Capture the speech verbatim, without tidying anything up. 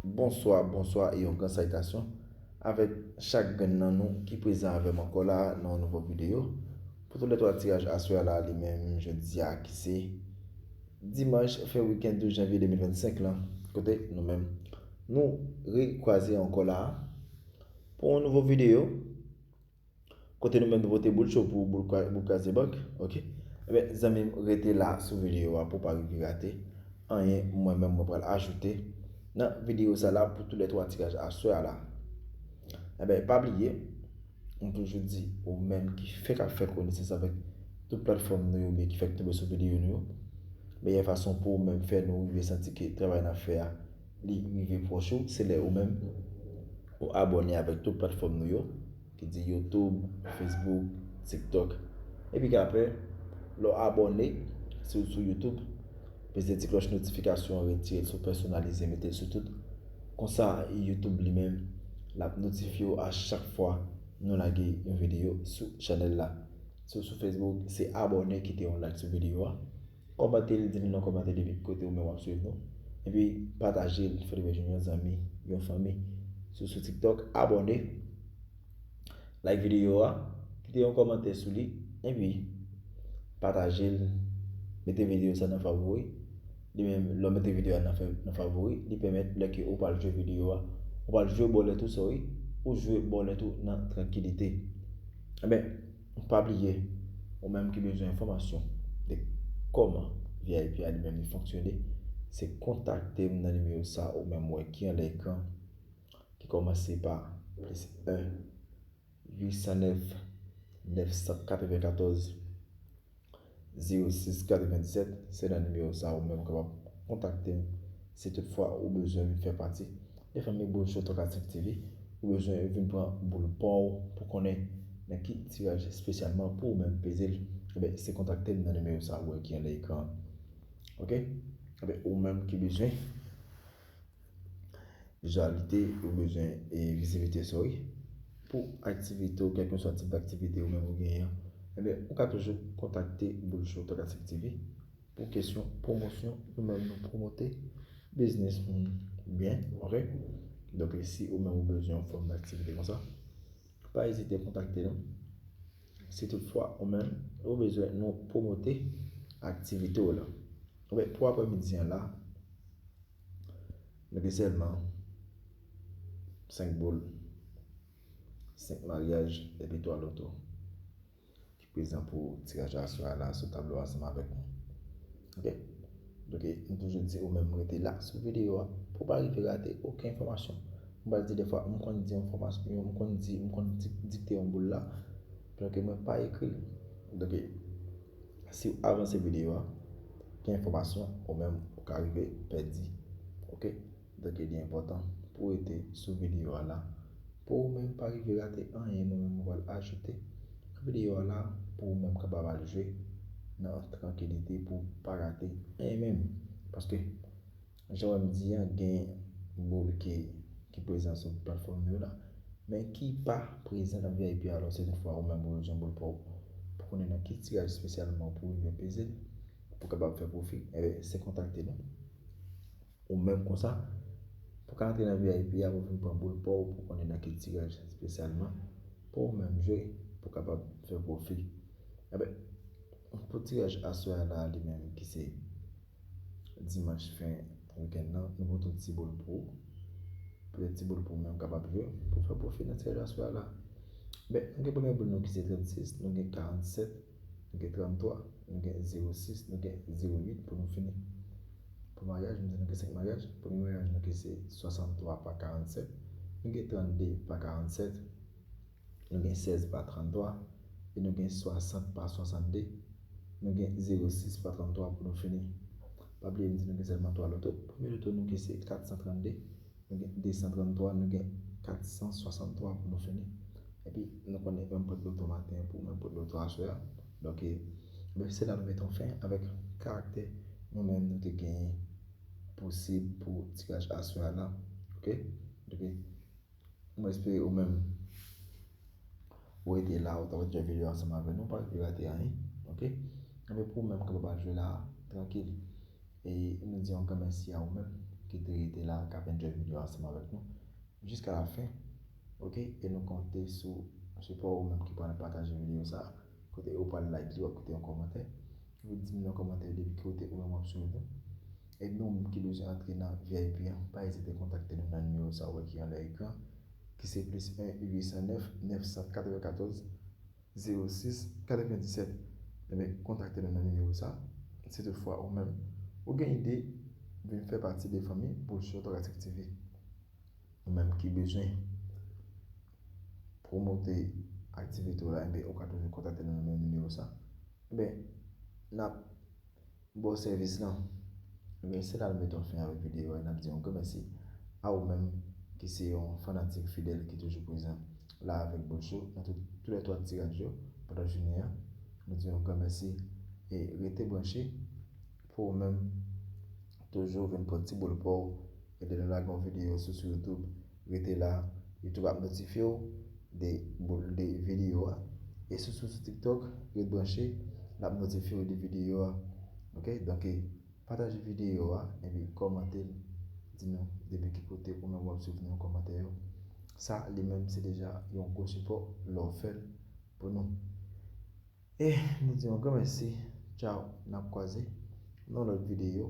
Bonswa, bonswa e yon gran salitasyon avèk chak grenn nan nou ki prezan avè m ankò la nan yon nouvo videyo. Pou tou lè twa tiraj aswè a la, li menm jodi a ki se dimanch fen wikenn douz janvye de mil vennsenk lan, kote nou menm nou rekwaze ankò la pou yon nouvo videyo. Kote nou menm nou pote boul cho pou boul kwa- boul kraze bank, ok? Ebyen, zanmi m, rete la sou videyo a pou w pa rive rate anyen mwen menm mwen pral ajoute nan videyo sa la pou tou lè twa tiraj aswè a la. Ebyen, pa bliye, m toujou di ou menm ki fèk ap fè konesans avèk tout platfòm nou yo, oubyen ki fèk tonbe sou videyo nou yo, meyè fason pou ou menm fè nou rive santi ke travay n ap fè a, li rive pwòch ou, se lè ou menm ou abòne avèk tout platfòm nou yo, ki di YouTube, Facebook, TikTok. Epi apre, lè w abòne, si w sou YouTube, peze ti klòch notifikasyon an, retire l sou pèsonalize, mete l sou tout. Konsa, YouTube li menm, l ap notifye w a chak fwa nou lage yon videyo sou chanèl la. Si w sou Facebook, se abòne, kite yon like sou videyo a. Kòmante l, di nou nan kòmantè depi kote ou menm w ap swiv nou. Epi pataje l, fè l jwenn yon zanmi, yon fanmi. Si w sou TikTok, abòne, like videyo a, kite yon kòmantè sou li, epi pataje l, mete videyo sa nan favori. Li menm, lè w mete videyo a nan, nan favori, li pèmèt lè ke ou pral jwe videyo a, ou pral jwe bòlèt ou, sorry, ou jwe bòlèt ou nan trankilite. Ebyen, pa bliye, ou menm ki bezwen enfòmasyon de kòman V I P a li menm li fonksyone, se kontakte m nan nimewo sa ou menm wè ki anlè ekran, ki kòmanse pa plis en, uit san nèf, nèf san katrevenkatòz, zewo sis katrevendisèt, se nan nimewo sa ou menm ou kapab kontakte m si toutfwa ou bezwen vin fè pati de fanmi Boul Cho Talkative T V, ou bezwen vin pran boul pa w pou konnen nan ki tiraj espesyalman pou ou menm peze l, ebyen, se kontakte m nan nimewo sa ou wè ki anlè ekran an. Ok? Ebyen, ou menm ki bezwen vizyalite, ou bezwen e vizibilite, sorry, pou aktivite w, kèlkeswa tip aktivite ou menm ou genyen an, ebyen, ou ka toujou kontakte Boul Cho Talkative T V pou kesyon pwomosyon. Nou menm nou pwomote biznis moun byen, ok? Donk, si ou menm ou bezwen yon fòm aktivite konsa, pa ezite kontakte nou. Si toutfwa ou menm ou bezwen nou pwomote aktivite w la. Ok, pou aprèmidi an la, nou gen sèlman senk boul, senk maryaj, epi twa loto ki prezan pou tiraj aswè a la sou tablo ansanm avèk nou. Ok? Donk, m toujou di ou menm rete la sou videyo a pou w pa rive rate okenn enfòmasyon. M pral di defwa, m konn di enfòmasyon, m konn di, m konn di- dikte yon boul la, donk mwen pa ekri l. Donk, si w avanse videyo a, gen enfòmasyon ou menm ou ka rive pèdi. Ok? Donk, li enpòtan pou w rete sou videyo a la pou ou menm pa rive rate anyen mwen menm mwen pral ajoute nan videyo a la pou ou menm kapab al jwe nan trankilite pou w pa rate anyen menm. Paske, jan w wè m di an, gen boul ki, ki prezan sou platfòm yo la, men ki pa prezan nan V I P a. Alò, si toutfwa ou menm ou bezwen boul pa w pou konnen nan ki tiraj espesyalman pou w rive peze l, pou w kapab fè pwofi, ebyen, se kontakte nou. Ou menm konsa, pou w ka antre nan V I P a, pou w vin pran boul pa w, pou w konnen nan ki tiraj espesyalman pou ou menm jwe, pou w kapab fè pwofi. Ebyen, pou tiraj aswè a la, li menm ki se dimanch fen wikenn nan, nou pote yon ti boul pou ou. Pote ti boul pou ou menm kapab jwe, pou w fè pwofi nan tiraj aswè a la. Ebyen, nou gen premye boul nou ki se trannsis, nou gen karannsèt, nou gen tranntwa, nou gen zewo sis, nou gen zewo uit pou nou fini. Pou maryaj, nou di nou gen senk maryaj. Premye maryaj nou ki se swasanntwa pa karannsèt, nou gen trannde pa karannsèt, nou gen sèz pa tranntwa, e nou gen swasant pa swasannde, nou gen zewo sis pa tranntwa pou nou fini. Pa bliye m di nou gen sèlman twa loto. Premye loto nou ki se kat san trannde, nou gen de san tranntwa, nou gen kat san swasanntwa pou nou fini. Epi, nou konnen menm pòt loto maten pou menm pòt loto aswè a. Donk, e, men se la nou mete yon fen avèk karaktè nou menm nou te genyen posib pou tiraj aswè a la. Ok? Donk, e, mwen espere ou menm ou rete la, ou t ap wè videyo ansanm avè nou, pa rive rate anyen. Ok? Ebyen, pou ou menm kapab al jwe la, trankil. E nou di yon gran mèsi a ou menm ki te rete la, k ap enjoy videyo ansanm avèk nou jiska la fen. Ok, e nou konte sou sipò ou menm ki pral pataje videyo sa, kote ou pral like li, w ap kite yon kòmantè. Ou di m nan kòmantè depi ki kote ou menm w ap swiv nou. E nou menm ki bezwen antre nan V I P an, pa ezite kontakte nou nan nimewo sa ou wè ki anlè ekran, ki se plis en uit san nèf nèf san katrevenkatòz zewo sis katrevendisèt. Ebyen, kontakte nou nan nimewo sa. Si toutfwa ou menm ou gen ide vin fè pati de fanmi Bolshow Thoracic T V, ou menm ki bezwen pwomote aktivite w la, ebyen, ou ka toujou kontakte nou nan menm nimewo sa. Ebyen, n ap ba w sèvis lan. Ebyen, se la n mete yon fen avèk videyo a, n ap di yon gran mèsi a ou menm ki se yon fanatik fidèl ki toujou prezan la avèk Bolshow nan tout, tout lè twa tiraj yo pandan jounen an. Nou di yon gran mèsi e rete branche pou ou menm toujou vin pran ti boul pa w. E lè nou lage yon videyo sou, sou YouTube, rete la, YouTube ap notifye w de, de videyo a. E sou, sou, sou TikTok, ret branche, l ap notifye w de videyo a. Ok, donk, pataje videyo a, epi kòmante l, di nou depi ki kote ou menm w ap swiv nou, kòmantè yo. Sa, li menm, se deja yon gwo sipò lè w fè l pou nou. E nou di yon gran mèsi. Tchaw, n ap kwaze nan lòt videyo.